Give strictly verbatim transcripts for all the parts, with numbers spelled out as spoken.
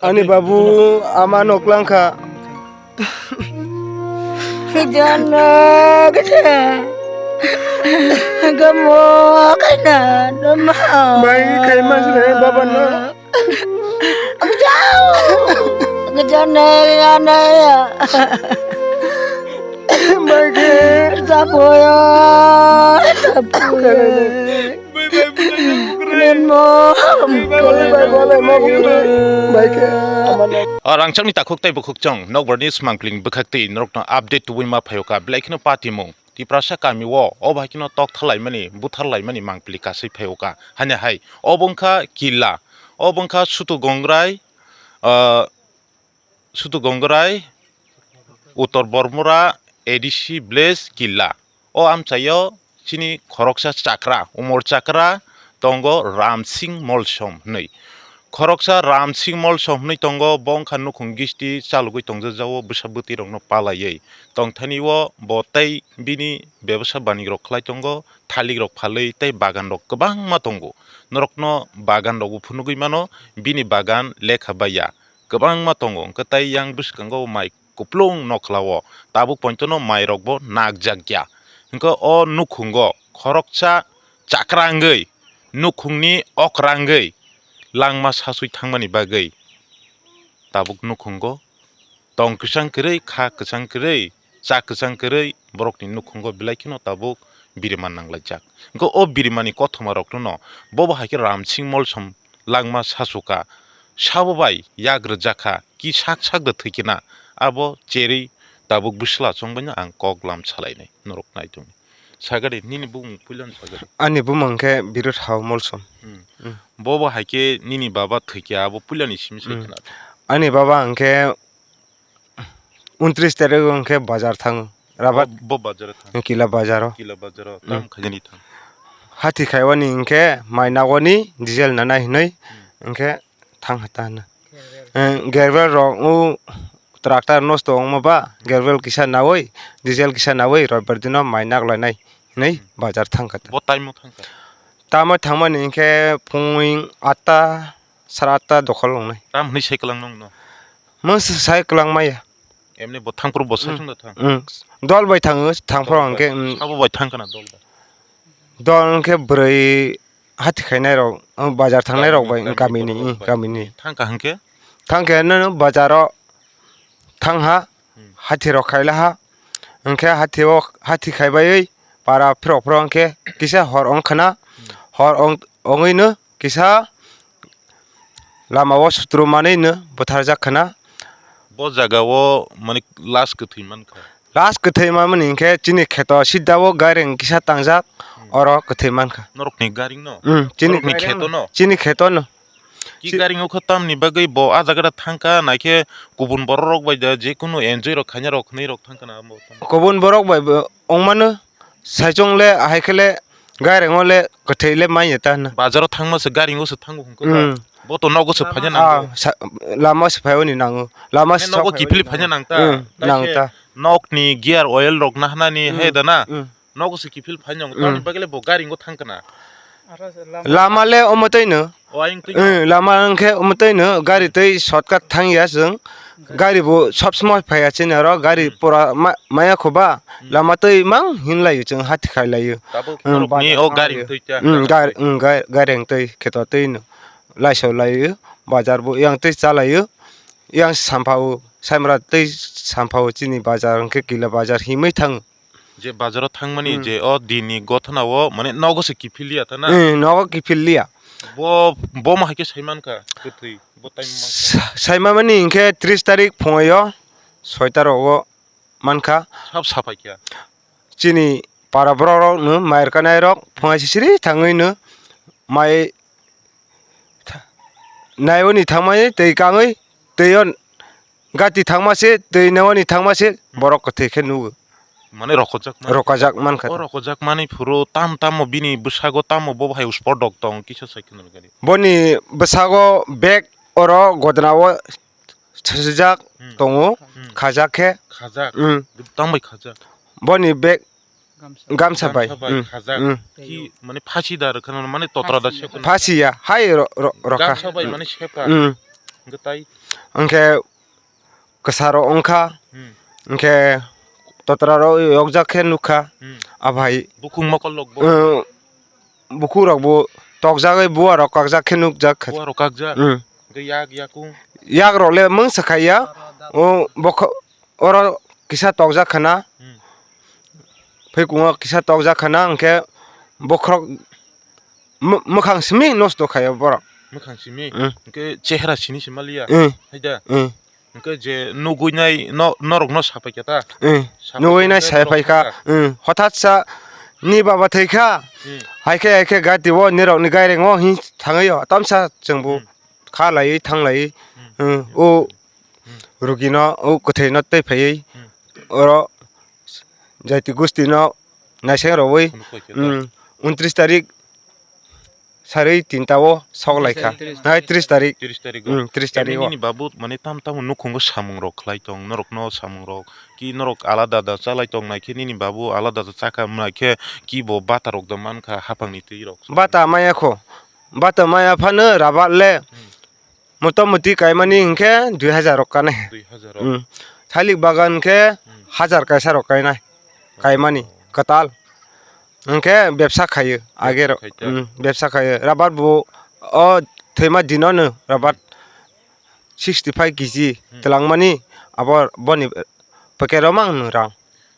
Ani babu ama noklang kha. Jana gede. Gamo kana dama. Bai khai mas re baba no. Jana ya na ya. Bai ke. Tapoya. Tapoya. O rangchakni takhuk tei bukhukchwng nokbarni swmangpling bwkhaktwi norokno update tubui ma phaio kha, belai kheno patimung. Tiprasa kami o, o bahai kheno tok tharlaimani, butharlaimani mangpili kasui phaio kha. Hani hai, obo wngkha Killa, obo wngkha Sutu Gongrai, ah, Sutu Gongrai, Uttor Bormura, A D C village, Killa. O amchaio chini khoroksa chakra, umor chakra tongo Ramsing Molsom hwnwi. Khoroksa Ramsing Molsom hwnwi tongo, bo wngkha nukhung gisti chalogwi tongjak jao bwsa bwtwi rokno palaiwi. Tongthani o bo tei bini bebasa banik rok khlai tongo, thalik rok phalwi tei bagan rok kwbangma tongo. Norokno bagan rok bo phunugwi mano, bini bagan lekha baiya. Kwbangma tongo, hwnkhe tei yang bwskango mai kuplung nokla o tabuk pointono mai rok bo nakjak ya. Hwnkhe o nukhungo khoroksa chakra wngwi nukhungni okra wngwi langma sasui thangmani bagwi tabuk nukhungo tong kwchang kwrwi, kha kwchang kwrwi, cha kwchang kwrwi borokni nukhungo belai kheno tabuk birima nanglaijak. Hwnkhe o birimani kothoma rokno bo bo hai khe Ramsing Molsom langma sasu kha, sabo bai yak rwjak kha, ki sak sak da thwi khe na, abo cherwi tabuk bwsla chongbaino ang kok lam salainai norok naitung. Sagadi, nini bumung puilano sagadi. Ani bumung khe Birut Hao Molsom. Hmm. Hmm. Bo bo hai khe nini baba thwi khe abo puilani simi sai khna. Ani baba hwnkhe untris tarik o hwnkhe bazar thango. Rabat. Bo, bo bazar o thang. Kila bazar o. Kila bazar o. Hmm. Tam khaijani thang. Hati khaiwani hwnkhe mai nagwani diesel nanai hinwi hwnkhe thang hata hwno. Gerwel. Eh, gerwel rok o tractor nosto wngma ba gerwel kisa nawi diesel kisa nawi roibar dino mai naklainai hinwi bazar thang kha. Bo time o thang kha. Tamo thangmani hwnkhe phungni atta sara atta dokhol wngnai. Tam hwnwi sai kwlang nung no? Mung sai kwlang maya. Emni bo thangphuru bo sai thung da thang. Hmm. Dol bai thango, thangphuru hwnkhe, hmm. Sabo bai thang kana dol bai? Dol hwnkhe bwrwi hati khainai rok, bazar thangnai rok bai, kamini, kamini. Thang ka hwnkhe? Thang khe no bazar o thang ha, hmm, hati rok khaila ha. Hwnkhe hati o, hati khaibai para phirok phirok hwnkhe kisa hor ong khna, hmm, hor ong, ongwi no kisa lama o sutro manwi no butharjak khna. Bo jaga o mani last kwthwi mankha. Last kwthwi manmani hinkhe chini kheto sida o gairing kisa tangjak, hmm, oro kwthwi mankha. Norokni gairing no? Hmm, chini norokni gairing kheto no? Chini kheto no. Ki gairing o khe tamni bagwi bo a jaga da thangkha, naikhe kubun borok rok bai da jekunu enjoy rok khaina rok hwnwi rok thangkha na amo? Kubun borok bai bo wngmano. Saichung le, ahai khe le, gairing o le, kwthwi le manya ta hwno. Bazar o thangma se gairing o se thango hwnkhe ba. Hmm. Bo to nogo se phaina nango. Ah, sa-, lama se phaiwi ni nango. Lama se nogo kiphil phaina nang ta. Hmm, nang ta. Nok ni gear oil rok nahnani, hmm, hai da na. Hmm. Nogo se kiphil phaina nango. Hmm. Tamni bagwi le bo gairing o thang kana. Lama le omo twi no. O ayang twi. Eh, lama hwnkhe omo twi no, gari twi shortcut thang ya chwng. Gari bo sob somoi phai ya chini oro, gari, hmm, pura ma-, maya kho ba, hmm, lama twi mang hin lai chwng hati khai lai. Tabuk, hmm, norok ni bazar o gari thang lai. Twi cha. Hmm, gari, hmm, ga-, gari ang twi kheto twi no. Laisao lai bazar bo yang twi cha lai. Yang sampha o, saimra twi sampha o chini bazar hwnkhe kila bazar himwi thang. Je bazaro thangmani, hmm, je o dinni gothana o, mane, nogo se kiphil ya ta na? Eh, nogo kiphil ya. Bo, bo ma hai khe sai mankha, kwthwi, bo time mankha. Sa-, sai mamani hinkhe tris tarik phungo, soita rogo mankha. Sab sapai kha. Chini para borok rok no, mai rwkha nai rok, phungo sisiri thangwi no, mai Naiwi ni thangmani twi kangwi, twi o gati thangma se, twi naiwi ni thangma se, borok kwthwi khe nugo. Mane rokojak man. Rokojak mankha. O rokojak mani phuru tam tamo bini bwsago tamo bo hai uspor dok tong kisa sai kheno gari. Boni bwsago bag oro godna o swijak, hmm, tongo, hmm, khajak khe. Khajak. Hmm. Tang bai khajak. Boni bag Gamsa bai. Gamsa bai, hmm, khajak. Hmm. Ki, mane phasi da rwkha, mane totra da sepha. Phasi ya, hai ro-, ro-, rokha. Gamsa bai, hmm, mane sepha. Hmm. Hwnkhe tai Hwnkhe kwsarok wngkha, Hmm. hwnkhe totrarok yokjak khe nukha, Hmm. aphai, Bukhuk mokol rok bo? eh, bukhuk rok bo tokjagwi buarok kakjak khe nukjak kha. Buarok kakjak? Hmm. Hwnkhe yak yakung? Yak rok le mungsa khaiya, o bokho-, oro kisa tokjak khana, Hmm. phuikungo kisa tokjak khana, hwnkhe bokhorok mw-, mwkhang simi nosto khaio borok. Mwkhang simi? Hmm. Hwnkhe chehra sini se maliya? Hmm. Haida? Hmm. Hwnkhe je nugwi nai no-, norok no sapai kha ta? Hmm. Sapai Nugwi nai kha, sapai norok kha. Kha. Hmm. Hothat sa ni baba thwi kha. Hmm. Hai khe, hai khe gati o nirok ni gairengo hin thangwi o. Tamsa chwng bo Hmm. kha laiwi thang laiwi. Hmm. Hmm. O Hmm. rugi no, o kwthwi no twi phaiwi. Hmm. Oro jati gusti no naiseng rogwi. Phunuk pai khe ta? Hmm. Untris tarik Sarwi tinta o sok lai kha. Tris tarik. Hai, tris tarik. Tris tarik o. Hmm, tris tarik o. Nini babu mane tam tamo nukhungo samung rok khlai tong, norok no samung rok ki norok alada da chalai tong nai khe nini babu alada da chakha nai khe ki bo bata rok da man kha hapang ni twi rok. Bata maya kho. Bata maya phano rabar le. Hmm. Motamoti kaimani hinkhe dui hajar rok kanai. Dui hajar rok. Hmm. Thailik bagan khe Hmm. hajar kaisa rok kainai. Kaimani Oh. kwtal. Hwnkhe bebsa khaio, agero, Bebsa khaita. Hmm, bebsa khaio. Rabar bo o thwima dinono rabar sixty five K G Hmm. twlangmani abo boni packet o mang rang.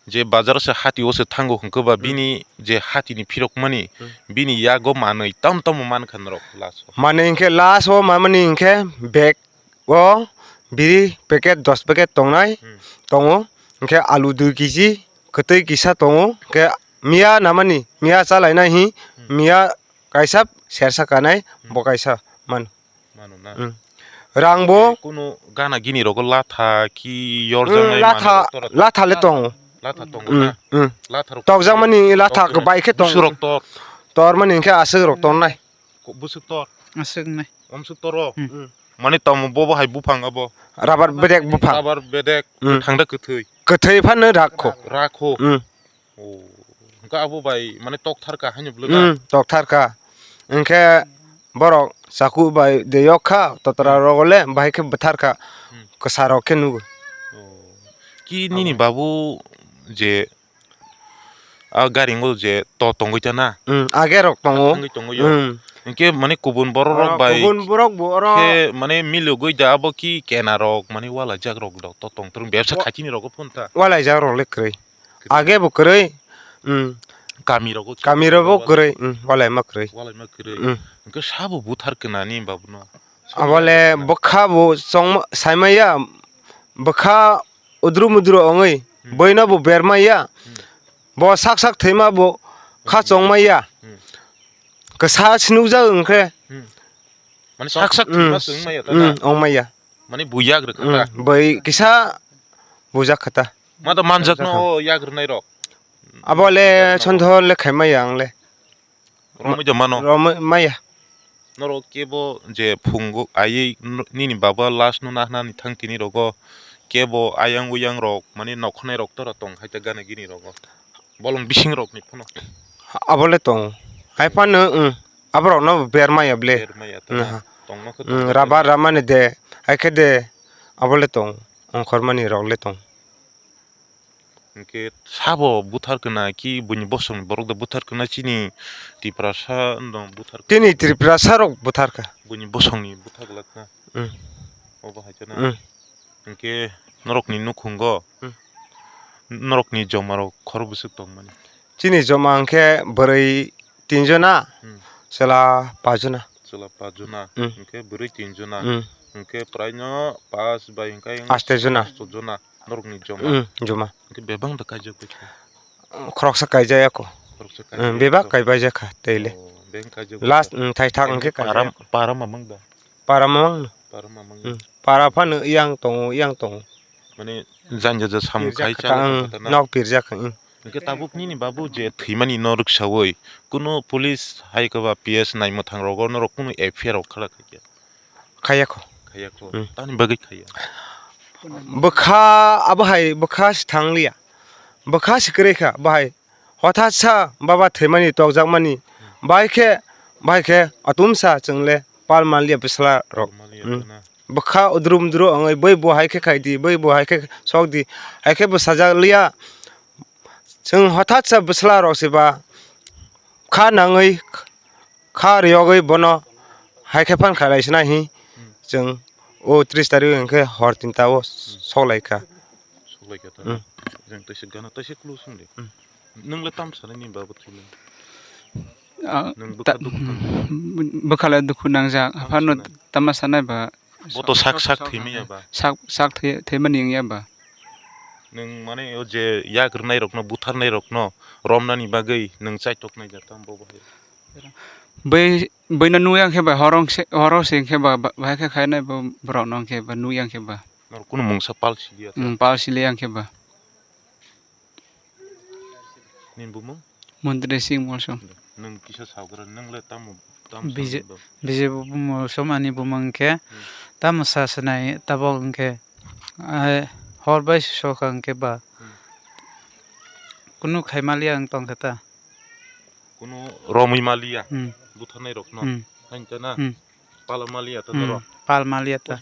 Je bazar o se hati o se thango hwnkhe ba Hmm. bini je hati ni phirok mani Hmm. bini yago manwi tam tamo man kha norok last o. Manwi hwnkhe last o mamani hwnkhe bag o biri packet dos packet tongnai Hmm. tongo. Hwnkhe alu dui K G kwtwi kisa tongo. Hwnkhe miya namani, miya chalainai hi, Hmm. miya kaisa sersa kanai, Hmm. bo kaisa mano. Mano na? Hmm. Rang bo Kunu gana gini rogo latha ki Hmm, yorjaknai latha, manwi rok tora latha le tongo. Latha tongo Hmm, na? Hmm. Latha rok Tokjakmani latha tongo. Bai khe tongo. Busuk rok tor. Tormani hwnkhe aswk rok tongnai. Ko-, busuk tor. Aswk nai. Omswk toro. Hmm. Hmm. Mane tamo bobo hai buphang abo. Rabar bedek buphang. Rabar bedek, Hmm. bwthang da kwthwi. Kwthwi phano rakho. Rakho. Hmm. Oh. Hwnkhe abo bai mane tokthar kha haino bwlwkha? Hmm, tokthar kha. Hwnkhe borok chaku bai de yok kha, totra Hmm. rogo le bahai khe bwthar kha. Hmm. Kwsa rok khe nugo. Oh. Ki nini Abo. Babu je a gari o je to tongwi ta na? Hmm, age rok tongo. Thangwi tongwi yo. Hmm. Hwnkhe mane kubun borok rok Oro bai kubun borok bo oro khe mane milogwi da abo ki kena rok mane walaijak rok da to tong tung bebsa Wa- khaitini rogo phun ta. Walaijak rok le kwrwi. Age bo kwrwi. Hmm. Kami rogo khe Kami rogo wala-, kwrwi. Hmm, walaima kwrwi. Walaima kwrwi. Hmm. Hwnkhe sabo buthar kwnani babuno. Abole bwkha bo chongma saimaya. Bwkha udru mudru ongwi. Hmm. Boino bo bermaya. Hmm. Bo sak sak thwima bo kha Hmm. chongmaya. Hmm. Kwsa sinukjak wngkhe. Hmm. Mane sak sak Hmm. thwima chwngmaya ta Hmm, na? Ongmaya. Mane bo yak rwkha ta? Hmm, bai kisa bujak kha ta. Ma da manjak no o yak rwnai rok? Abo le Manjak no. Chondhon le khaimaya ang le. Romwi da mano? Romwi maya. Norok kebo je phungo aiwi n-, nini baba last no nahnani thang tini rogo kebo ayang uyang rok mane nokhnai rok tora tong hai ta gana gini rogo. Bolong bising rok ni phano. Abo le tongo. Hai phano, hmm. Abo rok no bermaya ble. Bermaya ta Hmm, na. Ha. Tongma khe Hmm, tongma rabar khe. Ramani de. Hai khe de. Abo le tongo. Ongkhormani rok le tongo. Hwnkhe sabo buthar kena ki buini bosongni borok da buthar kena chini Tiprasa no buthar kena? Tini Tiprasa rok buthar kha. Buini bosongni buthar glak na? Hmm. Obo hai khe na? Hmm. Hwnkhe norokni nukhungo Hmm. norokni jomarok khorok bwswk tongmani? Chini joma hwnkhe bwrwi tinjona, Hmm. chwla pajona. Chwla pajona, Hmm. hwnkhe bwrwi tinjona. Hmm. Hwnkhe praino pas bai hwnkhe Aste jona. Aste jona norokni joma. Hmm, joma. Hwnkhe bebak da kaijak bai kha? Khoroksa kaijak ya kho. Khoroksa Hmm, kaijak bebak ya kho. Kaibaijak kha tei le. Oh, bebak kaijak bai kha. Last, hmm, thaithak hwnkhe kaijak para, ya kho. Para mamang da? Para mamang no. Para mamang. Hmm. Para phano yang tongo, yang tongo. Mane janja ja samung Pirjak khai kha chalo ang, tong kha ta na? Nok pirjak kha, hmm. Hwnkhe tabuk nini babu je thwimani no rwksaui kunu police hai khe ba P S nai mwthang rogo norok kunu F I R rok khala kha khe? Khaya kho. Khaya kho. Hmm. Tamni bagwi khaya? Bwkha abo hai bwkha se thangliya. Bwkha se kwrwi kha bahai. Hothat sa baba thwimani tokjakmani. Bahai khe, bahai khe atumsa chwngle pal manliya bwsla rok. Pal manliya Hmm. ta na? Bwkha udrum dru wngwi, "Bui bo hai khe khai di, bui bo hai khe sok di," hai khe bo sajak liya. Chwng hothat sa bwsla rok se ba kha nangwi, kha riyogwi bono hai khe phan khalai sina hi. Chwng o tris tarik hwnkhe hor tinta o sok lai kha. Sok lai kha ta. Hmm. Jang taisa gana taisa kulu song de. Hmm. Nwng le tam sanai ni ba bo thwile? Ah, nwng bwkha ta-, dukhu nang. Bwkha le dukhu nangjak. Tam haphano sanai. Tama sanai ba. Bo to sak sak thwi manya ba. Sak, sak thwi, thwi mani wngya ba. Nwng mane o je yak rwnai rokno, butharnai rokno romnani bagwi nwng chaitok nai jak tam bo bahai. Bai, baino nukya khe ba, horong se, horong se khe ba, ba-, bahai khe khainai bo borok no khe ba, nukya khe ba. Norok kunu mungsa pal siliya ta? Hmm, pal siliya khe ba. Nini bumung? Mantri Singh Molsom. Nwng kisa sagra, nwng le tamo, tamo Bije-, sanai ba? Bijay Molsom ani bumung khe, hmm, tamo sa sinai tabok hwnkhe, ai, hor bai sokha hwnkhe ba. Hmm. Kunu khai maliya wng tong khe ta. Kunu romwi maliya. Hmm. Butharnai rokno. Hmm. Hain ta na? Hmm. Pala maliya ta. Hmm, norok. Pal maliya ta.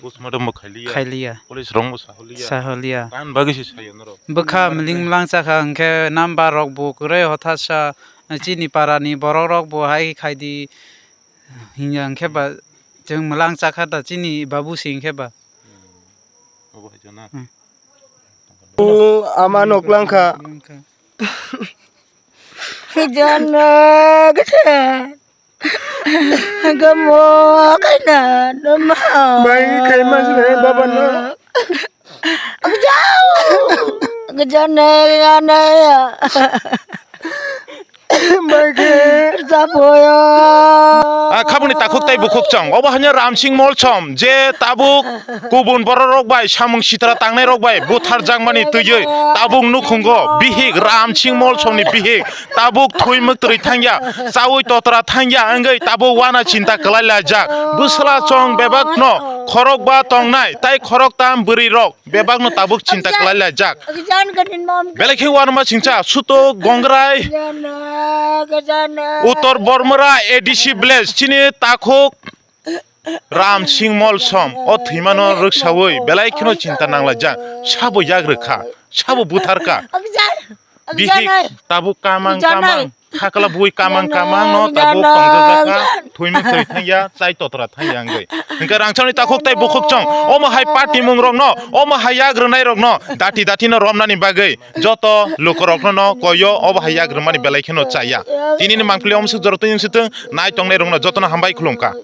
Postmortem bo khailiya. Khailiya. Police rok bo saholiya. Saholiya. Tan bagwi se sayo norok. Bwkha miling mlang chakha hwnkhe number rok bo kwrwi hothatsa chini para ni borok rok bo hai khaidi hinya hwnkhe ba chwng mlang chakha da chini babu se hwnkhe ba. Hmm. Obo hai jana. Hmm. O ama nok langkha. Langkha. Jana gana. Gamo kaina dama. Bai khai mas ne baba no. Jau. Gajana gana ya. Bai khe. Tapoya. A khabuni takhuk tai bukhuk chong. Obo hanya Ramsing Molsom je tabuk kubun bororok bai samung sitra tangnai rok bai butharjakmani twiwi tabuk nukhungo bihik Ramsing Molsomni bihik. Tabuk thwi mwktwrwi thangya, chaui totra thangya wngwi tabuk wana chinta kwlai laijak. Bwsla chong bebakno khorokba tongnai, tai khoroktam bwrwirok bebakno tabuk chinta kwlai laijak. Belai khe uanama singcha, Sutok, Gongrai, Uttor Bormora, A D C village, chini takhuk, Ramsing Molsom o thwimano rwksaui belai kheno chinta nanglaijak. Sabo yak rwkha, sabo butharkha. Bihik tabuk kamang kamang, khakla bui kamang kamang no tabuk tongjakha, thwimung thwi thangya, chai totra thangya wngwi. Hwnkhe rangchakni takhuk tai bukhuk chong, omo hai party mung rokno, omo hai yak rwnai rokno, dati dati no romnani bagwi joto lukurokno no koyo obo hai yak rwmani belai kheno chaya. Tinini mangpili omswk jora twi wngsitwng, nai tongnai rokno jotono hambai khulumkha.